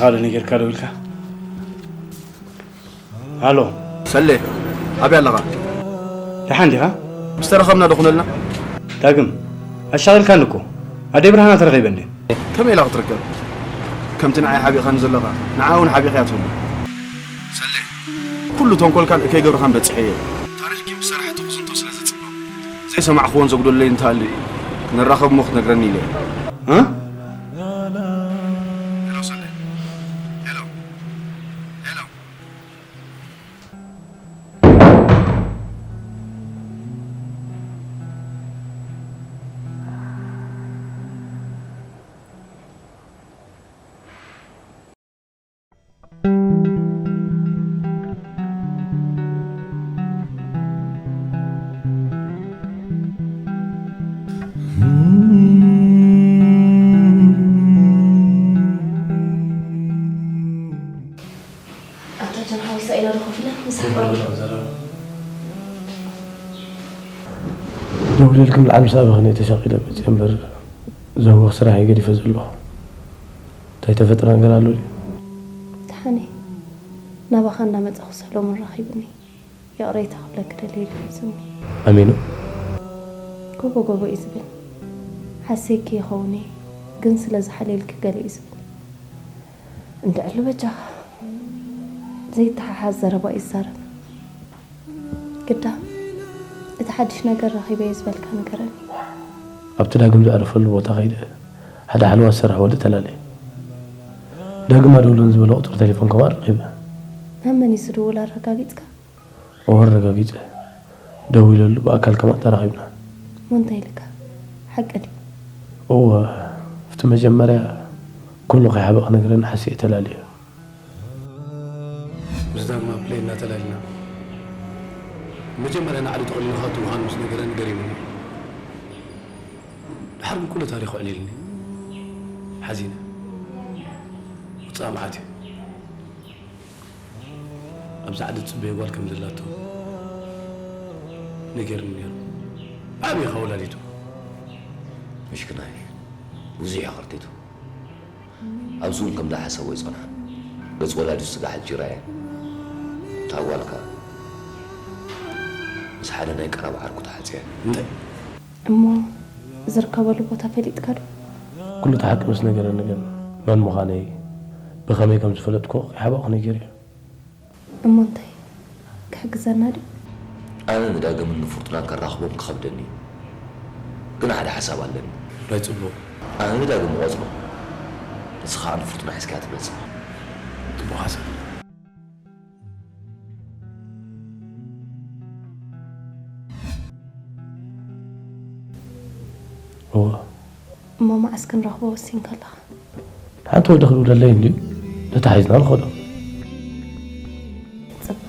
ካልእ ነገር ካልእ ኢልካ? ሃሎ። ሰሌ፣ ኣበይ ኣለኻ? ደሓን ዲኻ? ምስ ተረኸብና ዶ ኩነልና? ዳግም፣ ኣሻቒልካኒ እኮ። ኣደይ ብርሃን ተረኺበ እንዴ? ከመይ ኢላ ክትርከብ? ከምቲ ንዓይ ሓቢእኻኒ ዘለኻ፣ ንዓ እውን ሓቢእኻያ ትህሉ። ሰሌ፣ ኩሉ ተንኮልካን እከይ ገብርኻን በጺሐዮ። ታሪኽ ጌም ዝሰራሕቱ ክዝንቶ ስለ ዘጽብቕ፣ ዘይሰማዕክዎን ዘጉደለይ እንተሃልዩ፣ ክንራኸብ እሞ ክትነግረኒ ኢለ። እ? ሄሎ ሰሌ። ሄሎ። ሄሎ። ኣታ ጀን ሓዊሳ ኢና ዶ ኮፍ ኢልና ምሳሕ ቀርቡ? ደውለልኩም ልዓል ምስ ኣበኽን እየ ተሻቒለ መፅየ እምበር ዘህወኽ ስራሕ እየ ገዲፈ ዘለኹ። እንታይ ተፈጥረ ነገር ኣሎ ድዩ? ደሓን እየ። ናባኻ እንዳመፃኹ ሰሎሞን ረኺብኒ። ይቕሬታ ክብለኪ ደልየ ኢሉ ሒዙኒ። ኣሚኑ? ጎቦ ጎቦ እዩ ዝብል። ሓስየኪ ይኸውን እየ፣ ግን ስለ ዝሓልየልኪ ገለ እዩ ዝብል። እንድዕሉ በጃኻ ዘይተሓሓዝ ዘረባ እዩ ዝዛረብ። ግዳ እቲ ሓድሽ ነገር ረኺበ እየ ዝበልካ ንገረኒ። ኣብቲ ዳግም ዘዕረፈሉ ቦታ ከይደ ሓደ ሓለዋ ዝሰርሕ ወዲ ተላለየ። ዳግም ኣደውለን ዝበሎ ቁፅሪ ቴሌፎን ከማን ረኺበ። ናብ መን እዩ ዝድውል ኣረጋጊፅካ? እወ ኣረጋጊፀ። ደዊለሉ ብኣካል ከማን ተራኺብና። እሞ እንታይ ኢልካ? ሓቂ ድዩ? እወ፣ ኣብቲ መጀመርያ ኩሉ ከይሓበ ክነግረኒ ሓሲየ ተላልየ። ምስ ዳግማ ፕሌን እናተላልና መጀመርያ ንዓዲ ተቐሊሉ ክኣቱ ምዃኑ ምስ ነገረኒ ገሪሙኒ። ድሓር ግን ኩሉ ታሪኹ ኣዕሊሉኒ። ሓዚነ። ውፅኣ መዓት እዩ። ኣብዚ ዓዲ ትፅበዮ ጓል ከም ዘላቶ ነጊሩኒ ነይሩ። ኣበይ ኢኻ ወላዲቱ? ምሽክናይ ብዙሕ እያ ኸርቲቱ። ኣብዚ እውን ከም ዝሓሰቦ ኣይጸንሓን። ገጽ ወላዲቱ ስጋዕ ሕጂ ይረኣየን። እታ ጓል ከኣ ምስ ሓደ ናይ ቀረባ ዓርኩ ተሓጽያ። እንታይ? እሞ ዝርከበሉ ቦታ ፈሊጥካ ዶ? ኩሉ እቲ ሓቂ ምስ ነገረኒ ግን መን ምዃነይ ብኸመይ ከም ዝፈለጥኩ ከይሓባእኩ ነጊረዮ። እሞ እንታይ ክሕግዘና ድዩ? ኣነ ንዳግምን ንፍርቱናን ከራኽቦም ክኸብደኒ እዩ። ግን ሓደ ሓሳብ ኣለኒ። ናይ ጽቡቕ። ኣነ ንዳግም እቖጽሮ። ንስኻ ከኣ ንፍርቱና ሒዝካያ ትመጽእ። ጽቡቕ ሓሳብ። እወ። እሞ መዓስ ክንረኽቦ ወሲንካ ኣለኻ? ሓንቲ ወዲ ክድውለለይ እንድዩ። ተታሒዝና ንኸዶ። ጽቡቕ።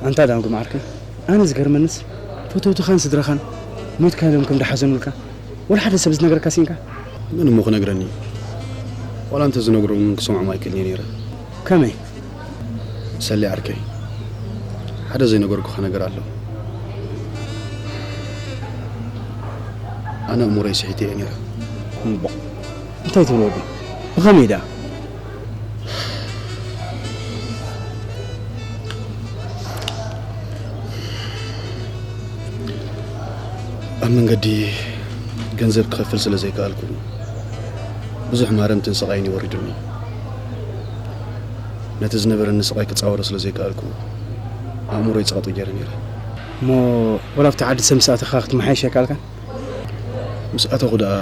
ኣንታ ዳንጉ መዓርከይ፣ ኣነ ዝገርመንስ ፈተውትኻን ስድራኻን ሞትካ ኢሎም ከም ደሓዘኑልካ ወላ ሓደ ሰብ ዝነገረካ ሲንካ? መን እሞ ክነግረኒ? ዋላ እንተ ዝነግሮም ክሰምዖም ኣይክእልን እየ ነይረ። ከመይ? ሰሌ ዓርከይ፣ ሓደ ዘይነገርኩኻ ነገር ኣሎ። ኣነ እምሮይ ስሒተ እየ ነይረ። እምቧ፣ እንታይ ትብል ወዲ? ብኸመይ ደኣ? ኣብ መንገዲ ገንዘብ ክኸፍል ስለ ዘይከኣልኩ፣ ብዙሕ ማረምትን ስቓይን እዩ ወሪዱኒ። ነቲ ዝነበረኒ ስቓይ ክጻወሮ ስለ ዘይከኣልኩ፣ ኣእምሮይ ጸቕጢ ገይረ ነይረ። እሞ፣ ወላ ኣብቲ ዓዲ ሰብ ምስ ኣተኻ ክትመሓየሽ ኣይከኣልካን? ምስ ኣተኹ ደኣ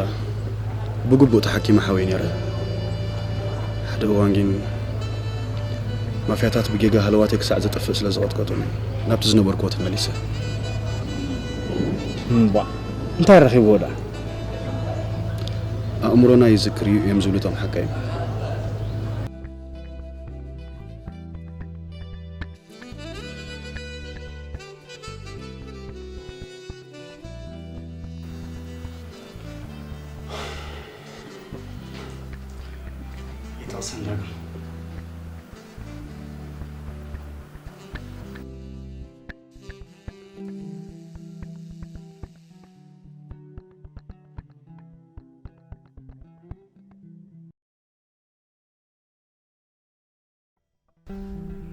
ብግቡእ ተሓኪመ ሓወይ ነይረ። ሓደ እዋን ግን ማፍያታት ብጌጋ ሃለዋተይ ክሳዕ ዝጠፍእ ስለ ዝቐጥቀጡኒ፣ ናብቲ ዝነበርክዎ ተመሊሰ። እምቧ፣ እንታይ ረኺብዎ ደኣ? ኣእምሮና ይዝክር እዩ እዮም ዝብሉ እቶም ሓካይም። ሰንዳግም።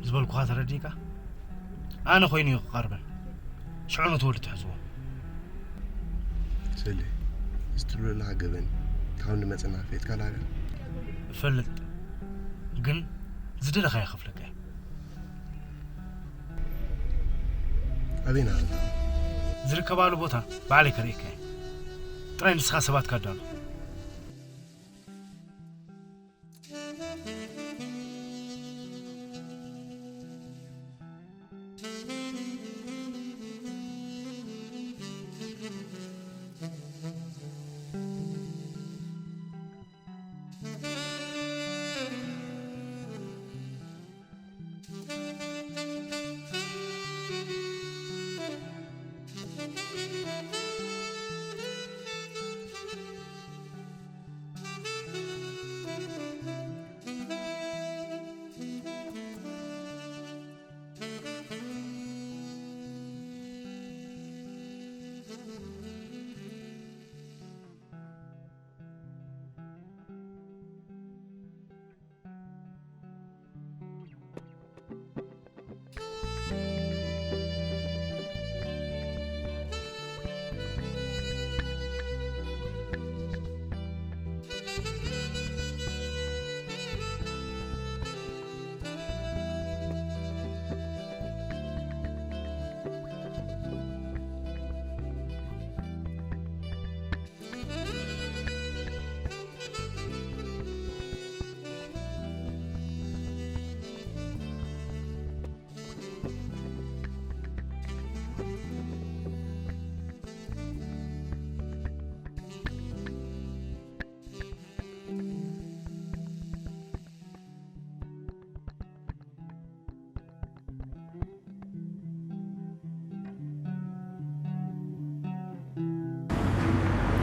ዝበልኩኻ ተረዲእካ? ኣነ ኮይኑ እዩ ክቐርበን። ሽዑ ነቲ ወዲ ትሕዝዎ። ሰሌ፣ እዚ ትብሎ ዘለኻ ገበን ካብ ንመጸና ፈይጥካ ላጋ? እፈልጥ፣ ግን ዝደለኻ ይኸፍለካ እየ። ኣበይና? ዝርከባሉ ቦታ ባዕለይ ከርእየካ እየ። ጥራይ ንስኻ ሰባትካ ኣዳሉ።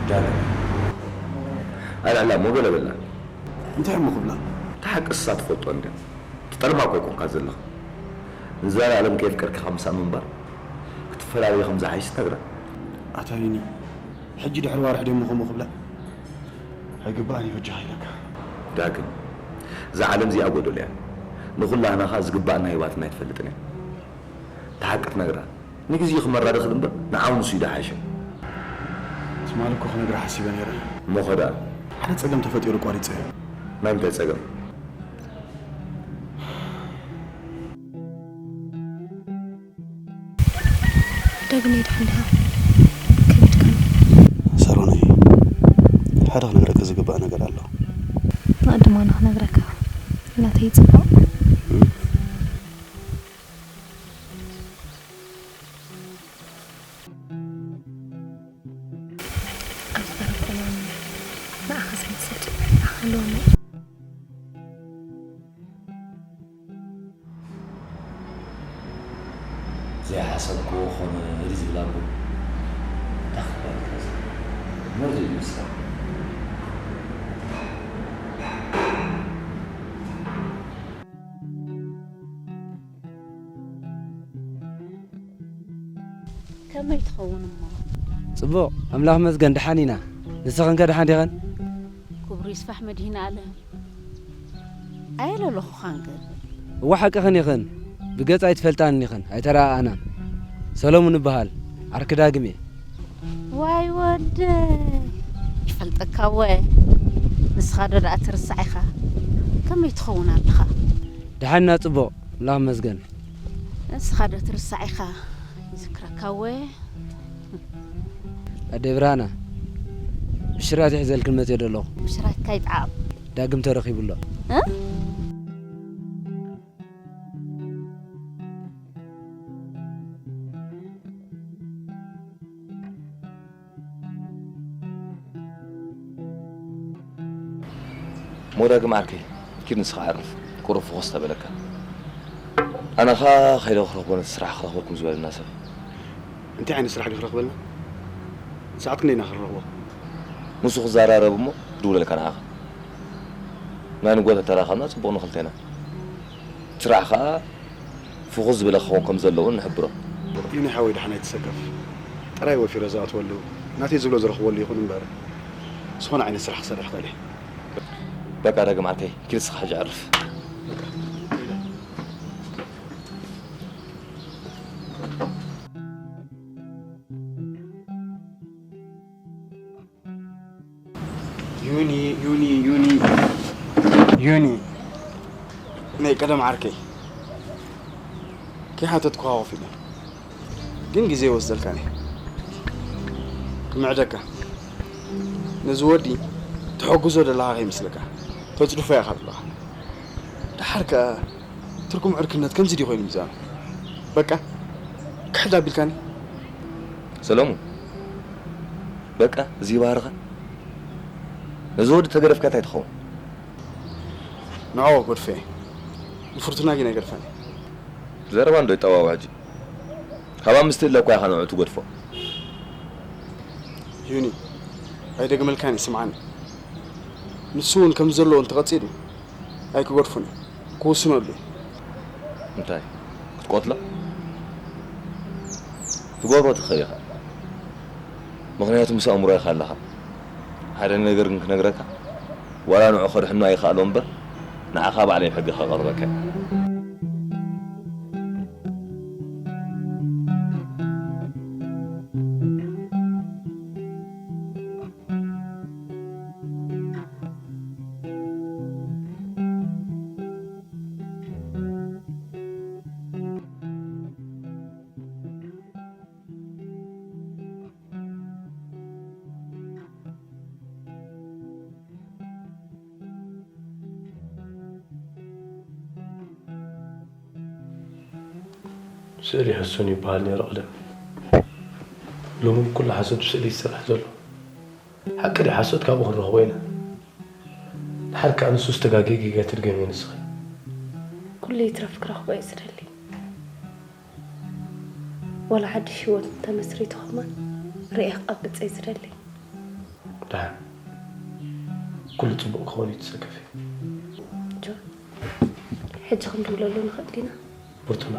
ዳግም ኣልዕላ እሞ በለ በላ። እንታይ እሞ ክብላ? እታ ሓቂ ንሳ ትፈልጦ እንድያ። ትጠልማ እኮ ኣይኮንካ ዘለኻ። ንዘለኣለም ከየፍቀርካ ምሳኣ ምንባር ክትፈላለዩ ከም ዝሓይሽ ትነግራ። ኣታ ቢኒ፣ ሕጂ ድሕሪ ዋርሕ ደሞ ከምኡ ክብላ? ኣይግባእን እዩ በጃኻ ኢለካ። ዳግም፣ እዛ ዓለም እዚኣ ጎደሎ እያ። ንኹላህናኻ ዝግባኣና ሂባትና ኣይትፈልጥን እያ። እታ ሓቂ ትነግራ። ንግዜኡ ክመራ ድኽእል እምበር ንዓኡ ንሱ እዩ ድሓሸ። ትማሊ እኮ ክነግራ ሓሲበ ነይረ። እሞ ኸ ደኣ? ሓደ ጸገም ተፈጢሩ ኣቋሪጸዮ። ናይ ምንታይ ጸገም? ዳግመይ ደሓን ዲኻ? ከቢድካኒ። ሳሮነይ፣ ሓደ ክነግረኪ ዝግባእ ነገር ኣሎ። ንቐድሞ ንኽነግረካ ናተይ ጽቡቕ። ኣብ ዝቐረብኩ እዋን ንዓኻ ዝመስል ጽቡቕ ኣኽልዎም እየ። ዘይሓሰብክዎ ኾነ ርዚ ዝብላ እምበር እንታይ ክበሃል ከዚ መርዚ እዩ ዝመስላ። ከመይ ትኸውን እሞ? ጽቡቕ፣ ኣምላኽ ይመስገን ደሓን ኢና። ንስኽን ከ ደሓን ዲኽን? ክብሩ ይስፋሕ መድህን ኣለም። ኣየለለኹኻን ግን። እወ ሓቅኽን ኢኽን። ብገጽ ኣይትፈልጣንን ኢኽን፣ ኣይተረኣኣናን። ሰለሙን እበሃል፣ ዓርኪ ዳግም እየ። ዋይ ወደይ፣ ይፈልጠካ እወ። ንስኻ ዶ ደኣ ትርሳዕ ኢኻ? ከመይ ትኸውን ኣለኻ? ደሓን ኢና ጽቡቕ፣ ኣምላኽ ይመስገን። ንስኻ ዶ ትርሳዕ ኢኻ? ይዝክረካ እወ። ኣደይ ብርሃና፣ ብሽራይት ሒዘልክን መጽየ ዶ ኣለኹ። ብሽራይትካ ይጥዓም። ዳግም ተረኺቡ ኣሎ። እ? እሞ ዳግም ዓርከይ፣ ኪድ ንስኻ ዕርፍ፣ ቁሩብ ፍኹስ ተበለካ። ኣነ ኸኣ ከይደ ክረኽቦ ነቲ ስራሕ ክረኽበኩም ዝበለና ሰብ። እንታይ ዓይነት ስራሕ ድዩ ክረኽበልና? ሰዓት ክንደይ ኢና ክንረኽቦ? ምስኡ ክዘራረብ እሞ ክድውለልካ ንዓኻ። ናይ ንጎ ተተራኸብና ጽቡቕ ንኽልቴና። ስራሕ ኸኣ ፍኹስ ዝበለ ክኸውን ከም ዘለዎ ንሕብሮ። ዩኒ ሓወይ፣ ደሓን ኣይትሰከፍ። ጥራይ ወፊረ ዝኣትወሉ ናተይ ዝብሎ ዝረኽበሉ ይኹን እምበር፣ ዝኾነ ዓይነት ስራሕ ክሰርሕ ክእል እየ። በቃ ዳግም ዓርከይ፣ ኪድ ንስኻ ሕጂ ዕርፍ። ዩኒ፣ ዩኒ፣ ዩኒ፣ ዩኒ፣ ናይ ቀደም ዓርከይ፣ ከይሓተትኩኻ ኮፍ ኢለ፣ ግን ግዜ ይወስደልካ እየ። ክምዕደካ፣ ነዚ ወዲ ተሐጉዞ ዘለኻ ከይመስለካ፣ ተጽድፎ ኢኻ ዘለኻ። ደሓር ከኣ ትርጉም ዕርክነት ከምዚ ድዩ ኮይኑ ሚዛኑ? በቃ፣ ክሕድ ኣቢልካኒ። ሰለሙን፣ በቃ፣ እዚ ይባህርኻ። ነዚ ወዲ ተገደፍካ እንታይ ትኸውን? ንዕኡ ገድፎ እየ። ንፍርቱና ግን ኣይገድፋን እየ። ዘረባ እንዶ ይጠዋውዕ ሕጂ። ካብ ኣምስቲ እለ እኳ ኢኻ ንዕኡ ትገድፎ። ዩኒ፣ ኣይደግመልካን እየ፣ ስምዓኒ። ንሱ እውን ከም ዘለዎ እንተቐጺሉ፣ ኣይክገድፎን እየ። ክውስነሉ እየ። እንታይ? ክትቆትሎ? ትገብሮ ትኽእል ኢኻ። ምኽንያቱ ምስ ኣእምሮ ኢኻ ኣለኻ። ሓደ ነገር ግን ክነግረካ፣ ዋላ ንዑ ከድሕኖ ኣይኽኣሎ እምበር፣ ንዓኻ ባዕለይ ኣብ ሕጊ ከቐርበካ እየ። ስእሊ ሕሱን ይበሃል ነይሩ ቀደም። ሎሚ ኩሉ ሓሶት ብስእሊ ይስራሕ ዘሎ። ሓቂ ድዩ ሓሶት ካብኡ ክንረኽቦ ኢና። ድሓር ከኣ ንሱስ ተጋግየ ጌጋ ትድገምዮ ንስኺ። ኩሉ ይትረፍ ክረኽቦ እየ ዝደሊ። ዋላ ሓድሽ ህይወት እንተመስሪቱ ከማን ርእየ ክቐብጽ እየ ዝደሊ። ደሓን ኩሉ ጽቡቕ ክኸውን እዩ ትሰከፊ። ጆን፣ ሕጂ ክንድውለሉ ንኽእል ዲና? ብርቱና፣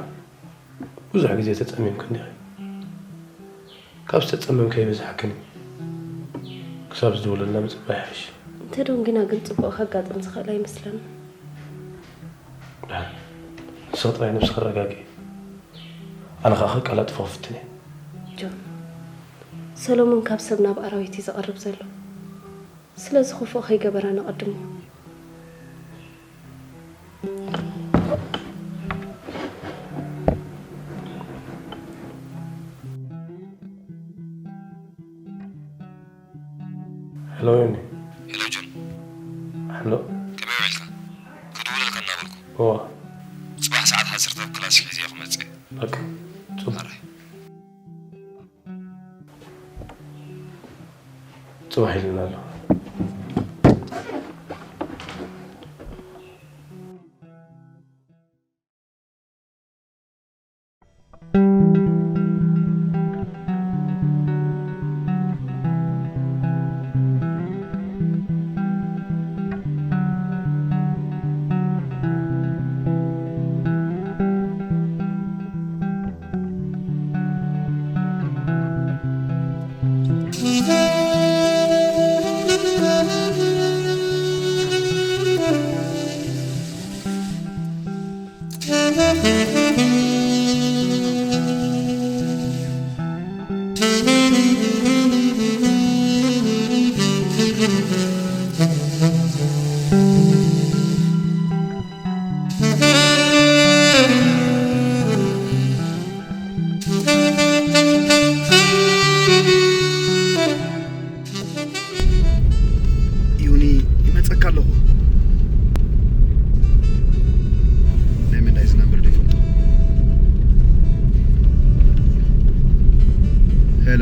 ብዙሕ ግዜ ተጸሚምኪ እንዲኺ። ካብ ዝተጸመምኪ ኣይበዝሓክን እዩ። ክሳብ ዝድውለልና ምጽባይ ይሓይሽ። እንተ ደንጒና ግን ጽቡቕ ከጋጥም ዝኽእል ኣይመስለንን። ደሓን ንስኺ ጥራይ ነብስኺ ኣረጋግኢ። ኣነ ኸኣ ከቀላጥፎ ክፍትን እየ። ጆን፣ ሰሎሞን ካብ ሰብ ናብ ኣራዊት እዩ ዝቐርብ ዘሎ። ስለዚ ክፉእ ከይገበረ ነቐድሞ። ሄሎ ዮኒ። ሄሎ ጆን። ሄሎ። ከመይ ውዒልካ? ክድውለልካ እናበልኩ። እዋ። ጽባሕ ሰዓት ዓሰርተ ኣብ ክላስ ሒዘዮ ክመጽእ እየ። በቃ። ጽቡቕ። ሕራይ። ጽባሕ ኢልና ኣሎ። ዩኒ፣ ይመጸካ ኣለኹ። ናይ ምንዳይ ዝነብር ዶ ይፈልጦ? ሄሎ።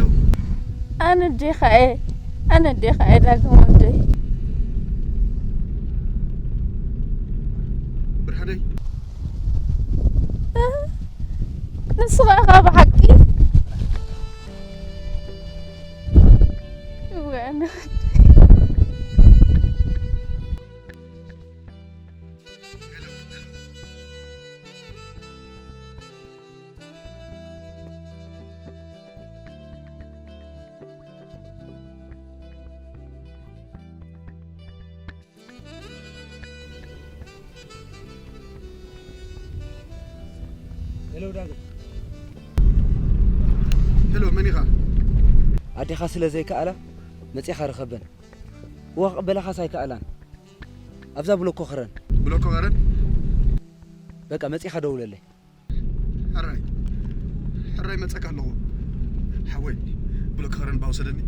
ኣነ ኣዴኻ እየ፣ ኣነ ኣዴኻ እየ ዳግም ወደይ። ብርሃነይ። ንስኻ ኢኻ ብሓቂ። እወ፣ ኣነ ወደይ። ሄሎ ዳግም። ሄሎ፣ መን ኢኻ? ኣዴኻ ስለ ዘይከኣላ መጺኻ ርኸበን። እዋ ክቕበላኻስ ኣይከኣላን። ኣብዛ ብሎኮ ክረን። ብሎኮ ከረን? በቃ መጺኻ ደውለለይ። ሕራይ ሕራይ መጸካ ኣለኹ ሓወይ። ብሎኮ ከረን ባውሰደኒ።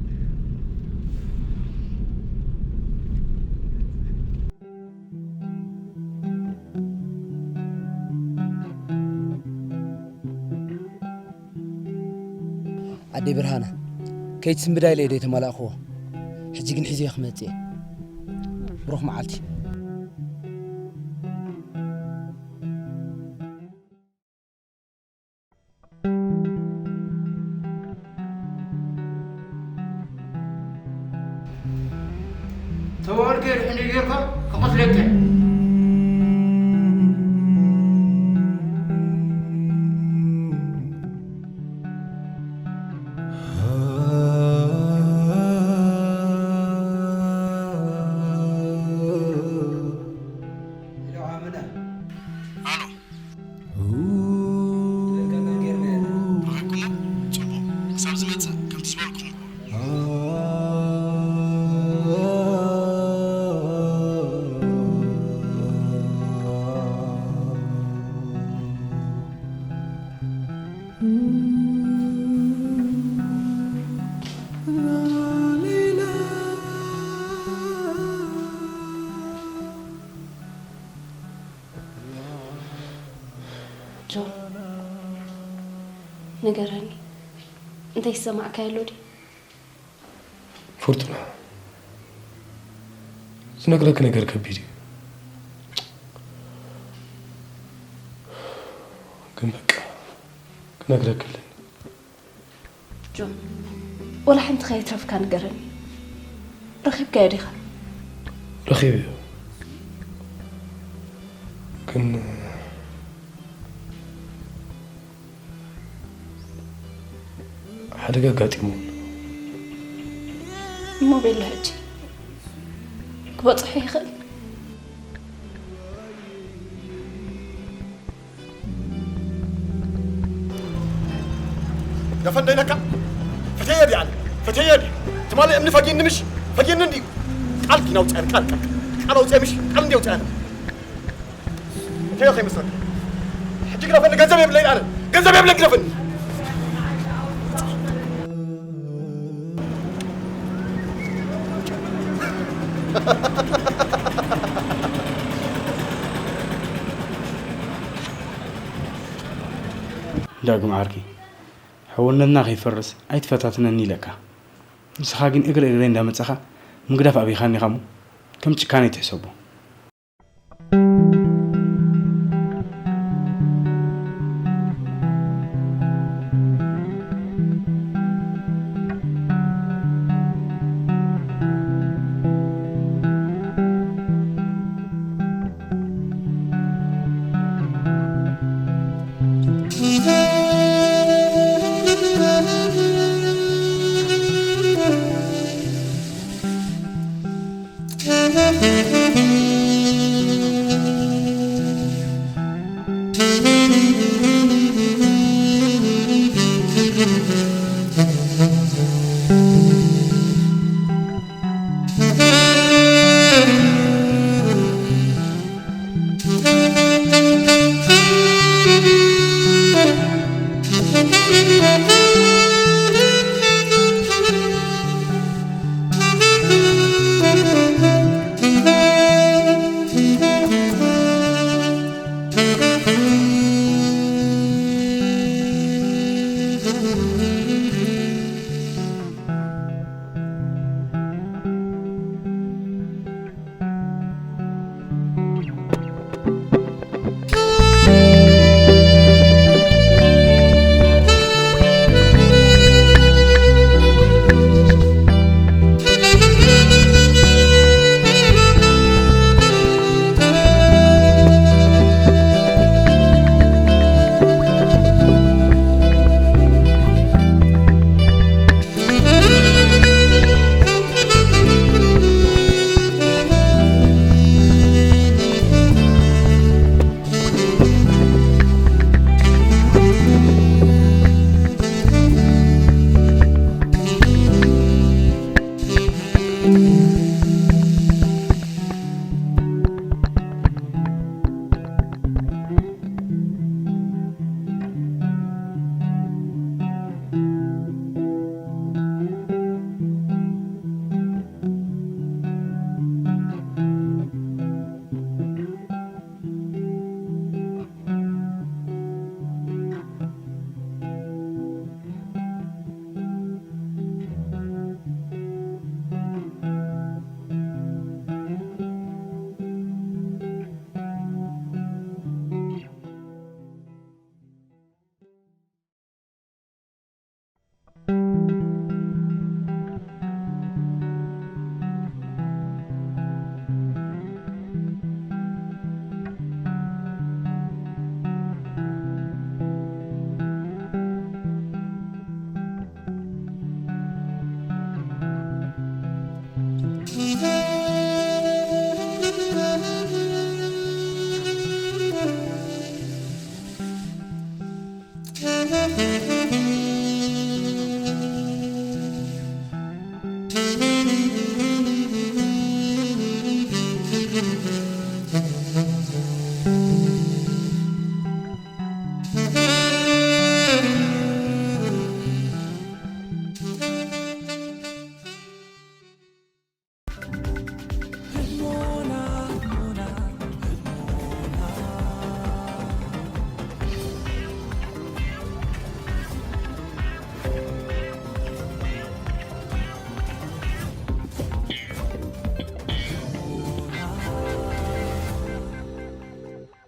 ኣደይ ብርሃነ፣ ከይትስንብዳ ኢለ እየ ዘይተመላእኽዎ። ሕጂ ግን ሒዘዮ ክመጽእ እየ። ብሩኽ መዓልቲ። ተዋርድ ገርሕኒ ጌርካ ክቐትለካ። ኣሎ። ረኺብኩሞ? ጽቡቕ። ክሳብ ዝመጽእ ከምቲ ዝበልኩኹም ግበሩ። ጆን፣ ንገረኒ፣ እንታይ ዝሰማዕካዮ ኣሎ ድዩ? ፉርቱና፣ ዝነግረኪ ነገር ከቢድ እዩ። ግን በቃ ክነግረኪ ኣለኒ። ጆን፣ ወላ ሓንቲ ከየትረፍካ ንገረኒ። ረኺብካዮ ዲኻ? ረኺበዮ። ግን ሓደጋ ኣጋጢሙ። እሞ ቤሎ ሕጂ ክበጽሖ ይኽእል። ደፈን ደይለካ ፈተየ ድያ ኣነ ፈተየ ድያ ትማሊ እምኒ ፈጊኒ ምሽ ፈጊኒ እንድዩ ቃል ኪን ኣውፅኣኒ ቃል ቃል ቃል ኣውፅአ ምሽ ቃል እንዲ ኣውፅኣኒ ፈተየ ከይመስለካ ሕጂ ግደፈኒ ገንዘብ የብለይ ኣነ ገንዘብ የብለይ ግደፈኒ ዳግም ዓርኪ፣ ሕውነትና ከይፈርስ ኣይትፈታትነኒ ኢለካ። ንስኻ ግን እግሪ እግረይ እንዳመጻኻ ምግዳፍ ኣቢኻኒ ኢኻ እሞ ከም ጭካነ ኣይትሕሰቦ።